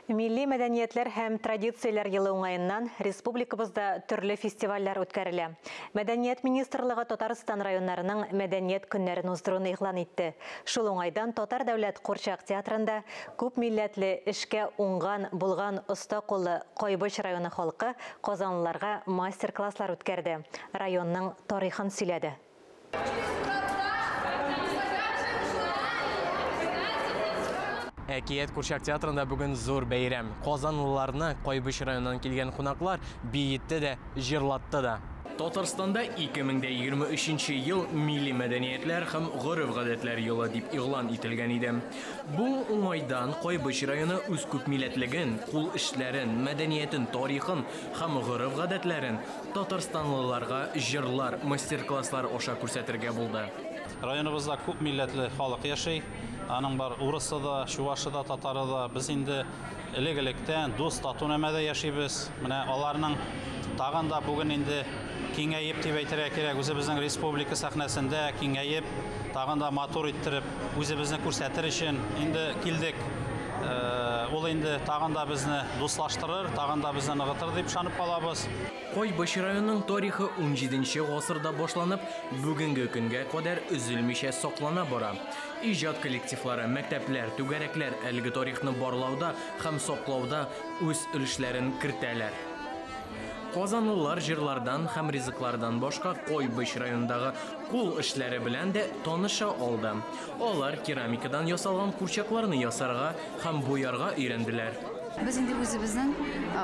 Милли мәдәниятләр һәм традицияләр елы уңаеннан республикабызда төрле фестивальләр үткәрелә. Мәдәният министрлыгы Татарстан районнарының мәдәният көннәрен уздыруны игълан итте. Шул уңайдан Татар дәүләт курчак театрында күп милләтле, эшкә уңган, булган, оста куллы Кайбыч районы халкы казанлыларга мастер-класслар үткәрде, районның тарихын сөйләде. Әкият курчак театрында бүген зур бәйрәм. Казанлыларны Кайбыч районыннан килгән кунаклар биетте дә, җырлатты да. Татарстанда 2023 ел милли мәдәниятләр һәм гореф-гадәтләр елы дип игълан ителгән иде. Бу уңайдан Кайбыч районы үз күпмилләтлеген, кул эшләрен, мәдәниятен, тарихын һәм гореф-гадәтләрен Татарстанлыларга җырлар, мастер-класслар аша күрсәтергә булды. Районыбызда күп милләтле халык яши. Аның бар урысы да, чувашы да, татары да. Без инде элек-электән дус, тату нәмәдә яшибез. Менә аларның тагын да бүген инде киңәеп дип әйтергә кирәк, үзебезнең республика сәхнәсендә киңәеп, тагын да матур иттереп үзебезне күрсәтер өчен инде килдек. Ул инде тагын да безне дуслаштырыр, тагын да безне ныгытыр дип ышанып калабыз. Кайбыч районының тарихы унҗиденче гасырда башланып, бүгенге көнгә кадәр өзелмичә саклана бара. Иҗат коллективлары, мәктәпләр, түгәрәкләр әлеге тарихны барлауда һәм саклауда үз өлешләрен кертәләр. Казанлылар җырлардан һәм ризыклардан башка Кайбыч районындагы кул эшләре белән дә таныша алды. Алар керамикадан ясалган курчакларны ясарга һәм буярга өйрәнделәр. Без инде үзебезнең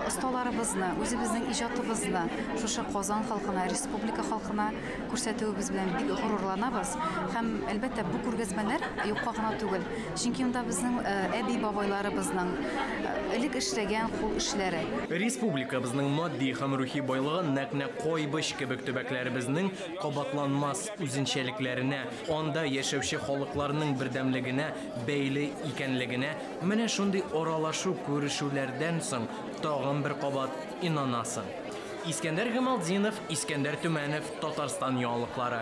осталарыбызны, үзебезнең иҗатыбызны шушы Казан халкына, республика халкына күрсәтүебез белән бик горурланабыз. Һәм, әлбәттә, бу күргәзмәләр юкка гына түгел. Чөнки монда безнең әби-бабайларыбызның элек эшләгән кул эшләре. Республикабызның матди һәм рухи байлыгы нәкъ менә Кайбыч кебек төбәкләребезнең кабатланмас үзенчәлекләренә, анда яшәүче халыкларның бердәмлегенә бәйле икәнлегенә менә шундый аралашу-күрешүләрдән соң тагын бер кабат инанасың. Искәндәр Гамалтдинов, Искәндәр Төмәнов, Татарстан яңалыклары.